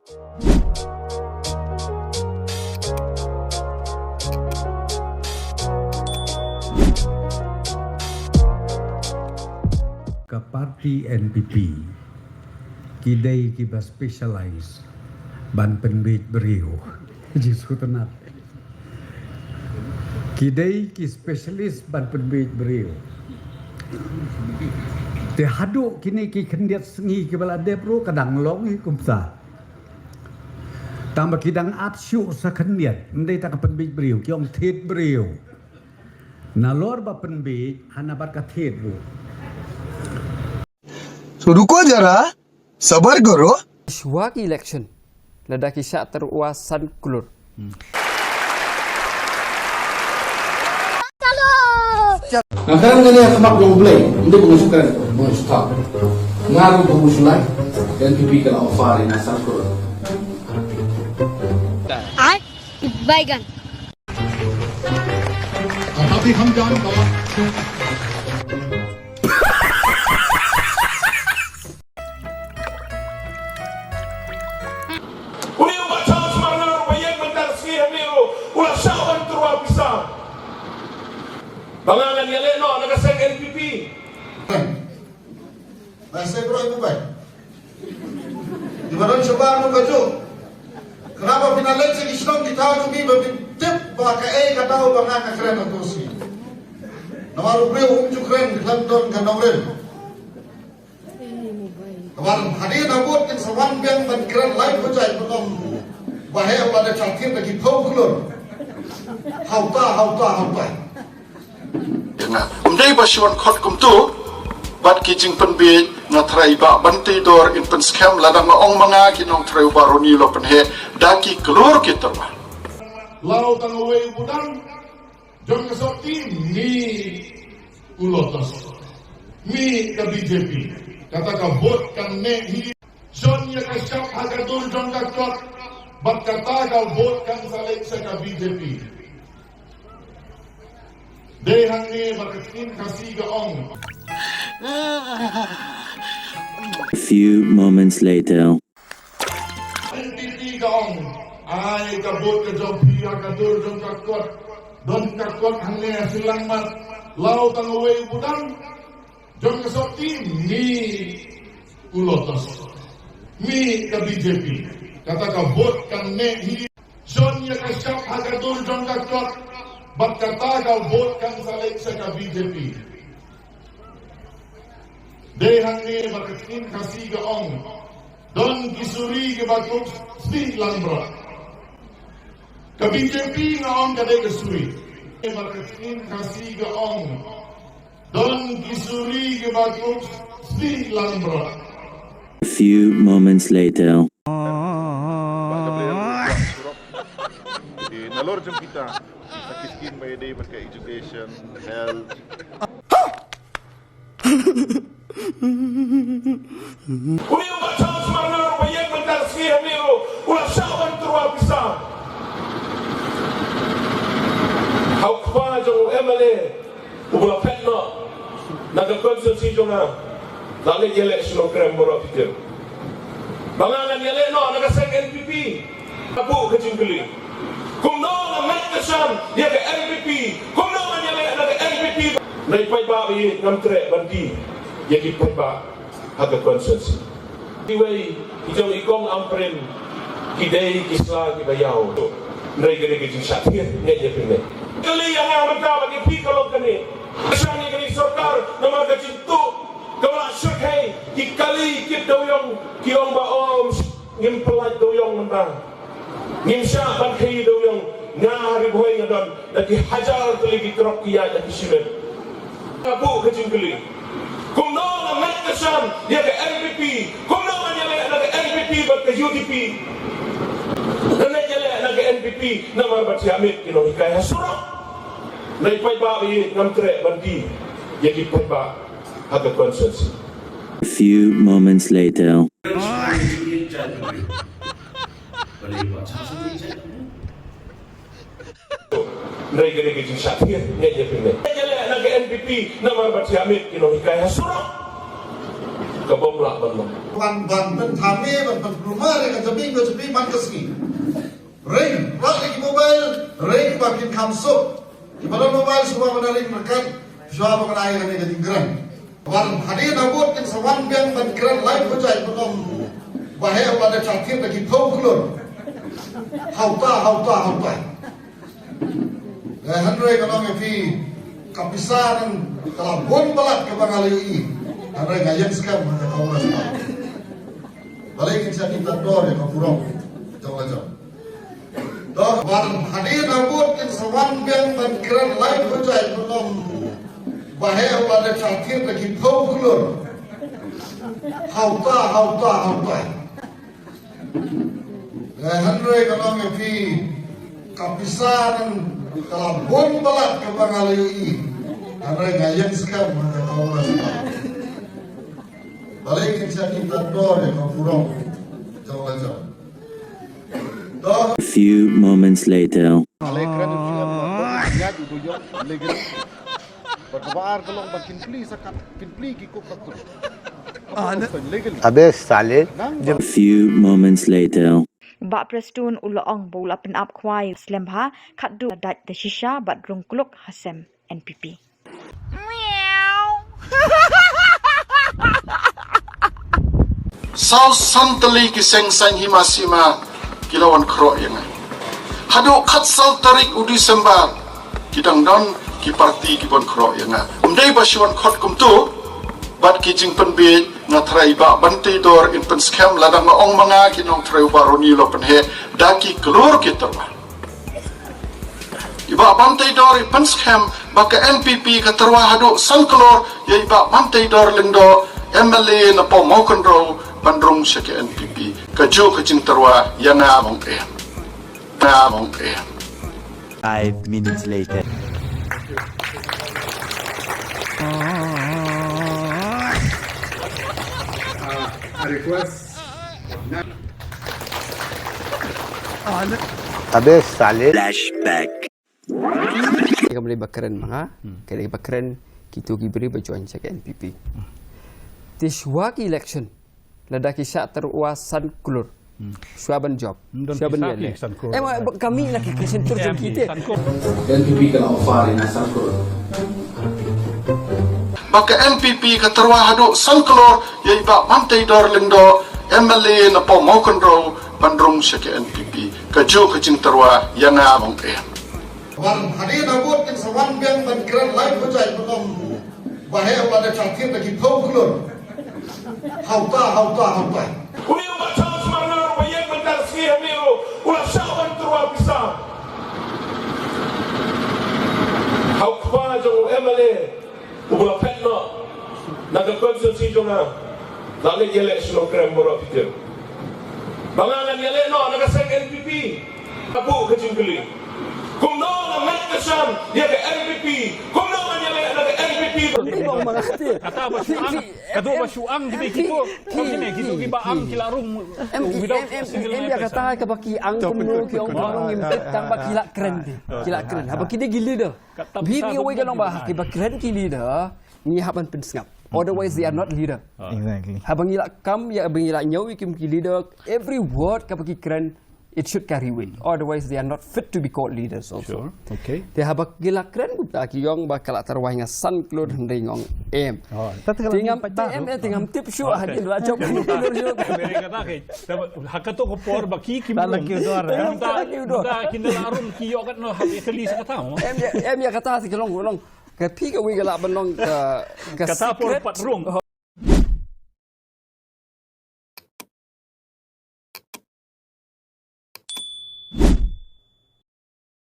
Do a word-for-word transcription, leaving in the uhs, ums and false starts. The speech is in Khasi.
Ka party N P P ki dei kiba specialize ban pynbiej briew. Jisu tnat. Ki dei ki specialist ban pynbiej briew. Te haduh kine ki khyndiat sngi kiba la dep ruh ka dang long hi kumta. Tang ba ki dang at shuh sa khyndiat, ym dei tang ka pynbiej briew, ki ong thied briew. Nalor ba pynbiej, hana bad ka thied ruh. तो रुको जरा, सबर करो। Shuwa ki election, lada ki shah tyrwa san klur. Nga kren kane ha khmat jong U Blei, ym dei ba nga shu kren, ba nga shu thaw. Nga ruh ba nga shu lai, N P P ka la offer ïa nga san klur. Bygone. अभी हम जान गवा। Une u Bah Charles Marngar uba ïeng mynta ka sngi hangne ruh u la shah ban tyrwa pisa. Ba nga ngan ïaleh noh na ka seng N P P. Ba seng ruh u bai. Iba don shabar ruh ka jong. Khnang ba phin ïaleh sha ki shnong ki thaw jong ngi ba phin tip ba kaei ka daw ba nga nga kren ha ka sngi. Namar u briew um ju kren khlem don ka nongrim. Namar hadien ha vote kin sa wan biang ban kren lai pyrshah ba ong ba heh ba da shah thied da ki phew klur. Hauta, hauta, hauta. Ym dei ba shu wan khot kumto bad ki jingpynbiej, nga trai ba ban tei dor in pynskhem lada nga ong ma nga ki nongtrei u Bah Ronnie u la pynheh da ki klur ki tyrwa. Law tang uwei u budang jong ka sopti, mih u Lotus, mih ka B J P. Kata ka vote kan neh hi. Shon ïa ka shap ha ka dur jong ka kot, bad kata ka vote kan sa leit sha ka B J P. Dei hangne ba ka ktien Khasi ka ong. A few moments later. N P P ka ong, ai ka vote ka jong phi ha ka dur jong ka kot. Don ka kot hangne ha Shillangmat. Law tang uwei u budang jong ka sopti, mih u Lotus, mih ka B J P. Kata ka vote kan neh hi. Shon ïa ka shap ha ka dur jong ka kot, bad kata ka vote kan sa leit sha ka B J P. Dei hangne ba ka ktien Khasi ka ong, don ki suri kiba kup sdieh langbrot. Ka B J P nga ong ka dei ka suri. Ba ka ktien Khasi ka ong, don ki suri kiba kup sdieh langbrot. A few moments later. Ba ka blei ruh surok. Te nalor jong kita, kita ki skim ba ïadei bad ka education, health. Une u Bah Charles Marngar uba ïeng mynta ka sngi hangne ruh u la shah ban tyrwa pisa. Ha u kpa jong u M L A uba la phet noh na ka constituency jong nga, la leit ïaleh sha Nongkrem baroh phi tip. Ba nga ngan ïaleh noh na ka seng N P P. Nga buh ka jingkylli, kumno nga met ka sham ïa ka N P P? Kumno ngan ïaleh na ka N P P? Hynrei paidbah ba ïeit, ngam treh ban die ïa ki paidbah ha ka constituency. Iwei i jong i kong Ampareen, ki dei ki sla kiba ïaw. Hynrei ka dei ka jingshah thied, ngeit ïa phi ne? Kylli ïa nga mynta ba ki phi ka long kane. Ka shah ïa kane sorkar namar ka jingtuh kaba la shyrkhei, ki kali kit dewiong, ki ong ba, oh, ngim pyllait dewiong mynta. Ngim shah ban khaii dewiong. Nga ha Ri Bhoi nga don da ki hajar tylli ki trok ki ïaid da ki shimet. Nga buh ka jingkylli, kumno nga met ka sham ïa ka N P P? Kumno ngan ïaleh na ka N P P bad ka U D P? Ngan leit ïaleh na ka N P P namar ba thiah miet ki nonghikai ha surok. Hynrei paidbah ba ïeit, ngam treh ban die ïa ki paidbah ha ka constituency. A few moments later. Hynrei ka dei ka jingshah thied, ngeit ïa phi ne? Ngeit ïa leh na ka N P P namar ba thiah miet ki nonghikai ha surok. Ka bym lah ban long. Ban ban ban thame ban ban plumar ka jabing ka jabing. Man ka sngi. Ring, rak ïa ki mobile, ring ba kin kham suk. Ki ba don mobile shuwa ban ring ryngkat, shuwa ban ai kane ka jingkren. Wan hadien habud kin sa wan biang ban kren live, ko jait ba ong. Ba heh ba da shah thied da ki phew klur. Hauta, hauta, hauta. Eh, hynrei ka long ïa phi ka pisa ngan ka la bun palat kaba nga la ïohi. Hynrei nga ïeng skhem ha ka Congress Party. Balei kin sa kin tang dor ïa ka burom jong la jong. To, wan hadien habud kin sa wan biang ban kren live, ko jait ba ong. Ba heh ba da shah thied da ki phew klur. Hauta, hauta, hauta. Eh, hynrei ka long ïa phi ka pisa ngan ka la bun palat kaba nga la ïohi. Hynrei nga ïeng skhem ha ka Congress Party. Balei kin sa kin tang dor ïa ka burom jong la jong. To. A few moments later. Balei kren u shu em, ïa u do ïoh, balei kren. Bad kaba ar ka long ba kin plie sa kat, kin plie ki kuk ka kut. Abe sale. A few moments later. Bah Prestone u la ong ba u la pynap khwai slem bha, khatduh la dait da shisha bad rung kluk ha sem N P P. Saw san tylli ki seng saiñ hima sima ki la wan khroh ïa nga. Haduh khatsaw tarik u December ki dang don ki parti ki ban khroh ïa nga. Ym dei ba shu wan khot kumto, bad ki jingpynbiej nga trai Bah Banteidor in pynskhem, lada nga ong ma nga ki nongtrai, u Bah Ronnie u la pynheh da ki klur ki tyrwa. I Bah Banteidor i pynskhem ba ka N P P ka tyrwa haduh san klur ïa i Bah Banteidor Lyngdoh, M L A na Paw Mawkynrew, ban rung sha ka N P P. Kajuh ka jingtyrwa ïa nga, ong em. Nga, ong em. Five minutes later. A request. Abe sale. Flashback. Ka mlei ba kren ma nga, ka dei ba kren kito ki briew ba join sha ka N P P. Te shuwa ki election, lada ki shah tyrwa san klur. Shuwa ban jop. Shuwa ban ïaleh. Em, ba ka mih na ki, ki sentence jong ki te. N P P ka la offer ïa nga san klur. Ba ka N P P ka tyrwa haduh san klur ïa i Bah Banteidor Lyngdoh, M L A na Paw Mawkynrew, ban rung sha ka N P P. Kajuh ka jingtyrwa ïa nga, ong em. Wan hadien habud kin sa wan biang ban kren live, ko jait ba ong. Ba heh ba da shah thied da ki phew klur. Hauta, hauta, hauta. Une u Bah Charles Marngar uba ïeng mynta ka sngi hangne ruh u la shah wan tyrwa pisa. Ha u kpa jong u M L A uba la phet noh na ka constituency jong nga. La leit ïaleh sha Nongkrem baroh, phi tip. Ba nga ngan ïaleh noh na ka seng N P P. Ka buh ka jingkylli. Kumno nga met ka shan ïa ka N P P? Kumno ngan ïaleh na ka N P P? Kata ba shu ang, kata ba shu ang ki dei kito. Kine kito ki ba ang ki la rung. Em, em, em, em, ïa kata kaba ki ang kumno ki ong ba rung, ngim tip tang ba ki la kren. Ki la kren. Haba ki dei ki leader. Bit ïa wei ka long ba ki ba kren ki leader, ngi hap ban pynsngap. Otherwise they are not leader. Exactly. Haba ngi la kam ïa, haba ngi la ñiew ïa ki kum ki leader, every word kaba ki kren, it should carry weight. Otherwise they are not fit to be called leaders also. Sure. Okay. Te haba ki la kren kumta ki ong ba ka la tyrwa ïa nga san klur, hynrei nga ong em. Te ngam, te em, te ngam tip shuh hadien la jop klur shuh. Ha kato ka por ba ki kim rung. Mynta kin da la rung ki ïoh kat noh ha ka list kata mo. Em ïa, em ïa kata te ka long, long. Ka phi ka wei ka lah ban long ka, ka secret. Kata por pat rung.